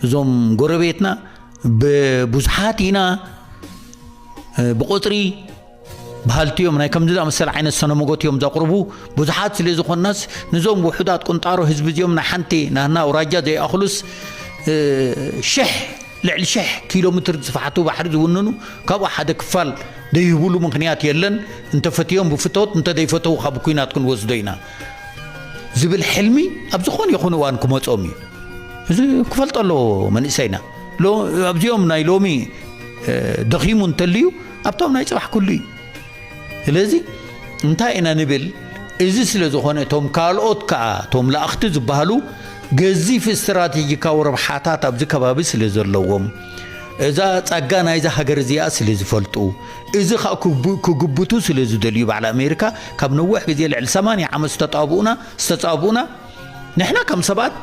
እዞም ጎረቤትና ብብዙሓት ኢና፣ ብቁፅሪ በሃልቲ እዮም። ናይ ከምዚ ዝኣመሰለ ዓይነት ሰነመጎት እዮም ዘቕርቡ። ብዙሓት ስለ ዝኾንናስ፣ ነዞም ውሑዳት ቁንጣሮ ህዝቢ እዚኦም፣ ናይ ሓንቲ ናህና ኣውራጃ ዘይኣኽሉስ፣ ሽሕ ልዕሊ ሽሕ ኪሎ ሜትር ዝስፋሕቱ ባሕሪ ዝውንኑ፣ ካብኡ ሓደ ክፋል ደይህብሉ ምኽንያት የለን። እንተፈትዮም ብፍቶት፣ እንተደይፈተዉ ካብ ኩናት ክንወስዶ ኢና ዝብል ሕልሚ ኣብ ዝኾነ ይኹን እዋን ክመጾም እዩ። እዚ ክፈልጦ ኣለዎ መንእሰይና። ሎ-፣ ኣብዚኦም ናይ ሎሚ፣ እ፣ ደኺሙ እንተልዩ፣ ኣብቶም ናይ ጽባሕ ኩሉ እዩ። ስለዚ እንታይ ኢና ንብል? እዚ ስለ ዝኾነ፣ እቶም ካልኦት ከኣ፣ እቶም ለኣኽቲ ዝበሃሉ፣ ገዚፍ ስትራቴጂካዊ ረብሓታት ኣብዚ ከባቢ ስለ ዘለዎም፣ እዛ ጸጋ ናይዛ ሃገር እዚኣ ስለ ዝፈልጡ፣ እዚ ከኣ ክቡ-፣ ክግብቱ ስለ ዝደልዩ፣ በዓል ኣሜሪካ ካብ ነዊሕ ግዜ፣ ልዕሊ ሰማንያ ዓመት ዝተጣብኡና፣ ዝተጻብኡና፣ ንሕና ከም ሰባት፣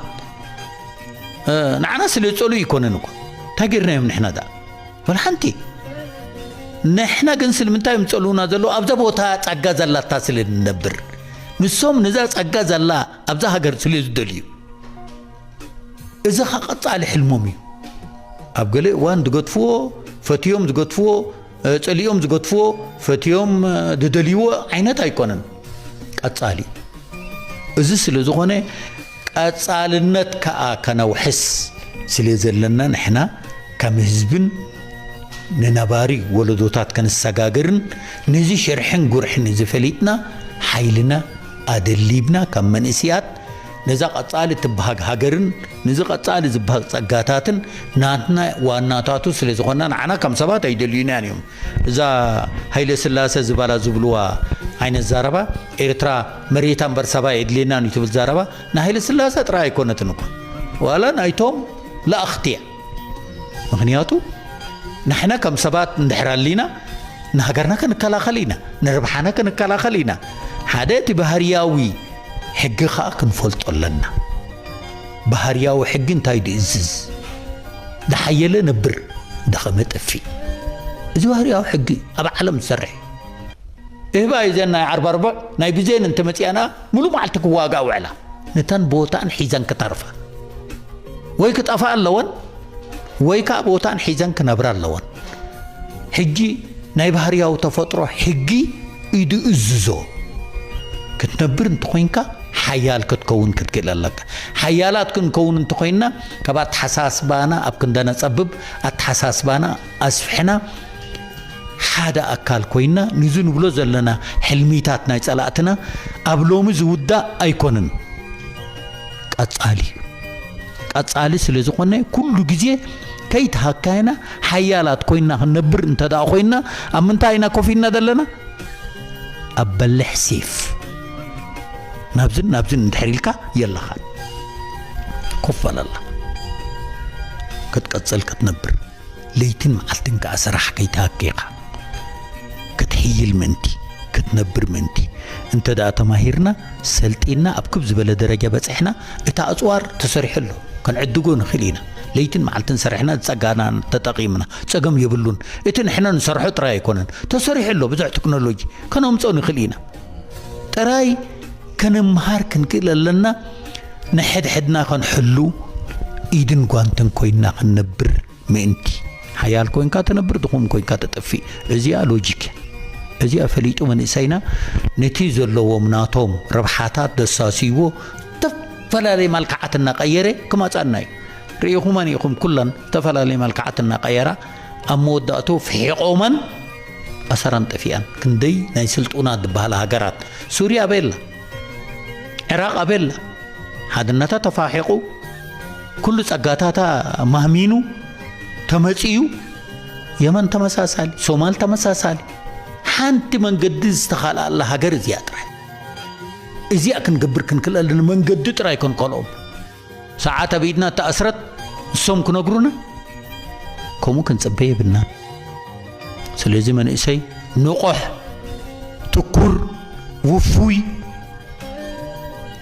እ፣ ንዓና ስለ ዝጸልኡ ኣይኮነን እኮ። እንታይ ጌርናዮም ንሕና ደኣ? ወላ ሓንቲ። ንሕና ግን ስለምንታይ እዮም ዝጸልኡና ዘለዉ? ኣብዛ ቦታ ጸጋ ዘላታ ስለ ንነብር። ንሶም ነዛ ጸጋ ዘላ ኣብዛ ሃገር ስለ ዝደልዩ። እዚ ኸኣ ቀጻሊ ሕልሞም እዩ። ኣብ ገለ እዋን ዝገድፍዎ፣ ፈትዮም ዝገድፍዎ፣ እ፣ ጸሊኦም ዝገድፍዎ፣ ፈትዮም፣ እ፣ ዝደልይዎ ዓይነት ኣይኮነን። ቀጻሊ። እዚ ስለ ዝኾነ፣ ቀጻልነት ከኣ ከነውሕስ ስለ ዘለና፣ ንሕና ከም ህዝብን ንነባሪ ወለዶታት ከነሰጋግርን፣ ነዚ ሽርሕን ጉርሕን እዚ ፈሊጥና፣ ሓይልና ኣደሊብና፣ ከም መንእስያት ነዛ ቀጻሊ ትበሃግ ሃገርን ነዚ ቀጻሊ ዝበሃግ ጸጋታትን ናትና ዋናታቱ ስለ ዝኾንና፣ ንዓና ከም ሰባት ኣይደልዩናን እዮም። እዛ ሃይለ ስላሰ ዝበላ ዝብልዋ ዓይነት ዘረባ፣ ኤርትራ መሬታ እምበር ሰባ የድልየናን እዩ ትብል ዘረባ፣ ንሃይለ ስላሰ ጥራይ ኣይኮነትን እኮ። ዋላ ናይቶም ለኣኽቲ እያ። ምኽንያቱ ንሕና ከም ሰባት እንድሕር ኣሊና፣ ንሃገርና ክንከላኸል ኢና፣ ንረብሓና ክንከላኸል ኢና። ሓደ እቲ ባህርያዊ ሕጊ ኸኣ ክንፈልጦ ኣለና። ባህርያዊ ሕጊ እንታይ ድእዝዝ? ዝሓየለ ነብር፣ ዝደኸመ ጠፊእ። እዚ ባህርያዊ ሕጊ ኣብ ዓለም ዝሰርሕ። እህባ እዩ ዘን ናይ ዓርባ ርቡዕ ናይ ብዜን እንተመጺኣና፣ ሙሉእ መዓልቲ ክዋጋእ ውዕላ። ነተን ቦታን ሒዘን ክተርፋ። ወይ ክጠፋ ኣለወን፣ ወይ ከኣ ቦታን ሒዘን ክነብራ ኣለወን። ሕጂ ናይ ባህርያዊ ተፈጥሮ ሕጊ እዩ ዝእዝዞ። ክትነብር እንተኾይንካ፣ ሓያል ክትከውን ክትክእል ኣለካ። ሓያላት ክንከውን እንተኾይንና፣ ካብ ኣተሓሳስባና ኣብ ክንደነጸብብ፣ ኣተሓሳስባና ኣስፍሕና፣ ሓደ ኣካል ኮይንና፣ ንዚ ንብሎ ዘለና ሕልሚታት ናይ ጸላእትና ኣብ ሎሚ ዝውዳእ ኣይኮነን። ቀጻሊ እዩ። ቀጻሊ ስለ ዝኾነ፣ ኩሉ ግዜ ከይተሃካየና ሓያላት ኮይንና ክንነብር እንተ ደኣ ኮይንና፣ ኣብ ምንታይ ኢና ኮፍ ኢልና ዘለና? ኣብ በልሕ ሴፍ። ናብዝን ናብዝን እንድሕር ኢልካ የለኻን። ኮፍ በለላ። ክትቀጽል ክትነብር። ለይትን መዓልትን ከኣ ስራሕ ከይተሃኬኻ። ክትሕይል ምእንቲ፣ ክትነብር ምእንቲ። እንተ ደኣ ተማሂርና፣ ሰልጢንና፣ ኣብ ክብ ዝበለ ደረጃ በጺሕና፣ እቲ ኣጽዋር ተሰሪሑ ኣሎ። ክንዕድጎ ንኽእል ኢና። ለይትን መዓልትን ሰሪሕና፣ ዝጸጋና ተጠቒምና፣ ጸገም የብሉን። እቲ ንሕና ንሰርሖ ጥራይ ኣይኮነን። ተሰሪሑ ኣሎ፣ ብዙሕ ቴክኖሎጂ። ከነምጽኦ ንኽእል ኢና። ጥራይ ከነምሃር ክንክእል ኣለና። ንሕድሕድና ከንሕሉ፣ ኢድን ጓንትን ኮይንና ክንነብር ምእንቲ። ሓያል ኮይንካ ትነብር፣ ድኹም ኮይንካ ትጠፍእ። እዚኣ ሎጂክ እያ። እዚኣ ፈሊጡ መንእሰይና ነቲ ዘለዎም ናቶም ረብሓታት ደሳስይዎ፣ ዝተፈላለየ መልክዓት እናቐየረ ክመጻና እዩ። ርኢኹመን ኢኹም፣ ኩለን ዝተፈላለየ መልክዓት እናቐየራ፣ ኣብ መወዳእቱ ፍሒቖመን ኣሰራን ጠፊኣን። ክንደይ ናይ ስልጡናት ዝበሃላ ሃገራት፣ ሱርያ ኣበይ ኣላ? ዕራቕ ኣበይ ኣላ? ሓድነታ ተፋሒቑ፣ ኩሉ ጸጋታታ ማህሚኑ ተመጺኡ። የመን ተመሳሳሊ፣ ሶማል ተመሳሳሊ። ሓንቲ መንገዲ ዝተኻልኣላ ሃገር እዚኣ ጥራይ። እዚኣ ክንገብር ክንክእል ኣለና፣ መንገዲ ጥራይ ክንከልኦም። ሰዓት ኣብ ኢድና እተኣስረት ንሶም ክነግሩና፣ ከምኡ ክንጽበ የብልናን። ስለዚ መንእሰይ ንቑሕ፣ ትኩር፣ ውፉይ፣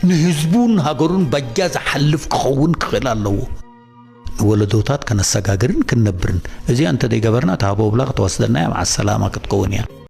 ንህዝቡን ሃገሩን በጃ ዝሓልፍ ክኸውን ክኽእል ኣለዎ። ንወለዶታት ከነሰጋግርን ክንነብርን። እዚኣ እንተ ዘይገበርና፣ እታ ሃቦብላ ክትወስደና እያ፣ መዓስ ሰላማ ክትከውን እያ።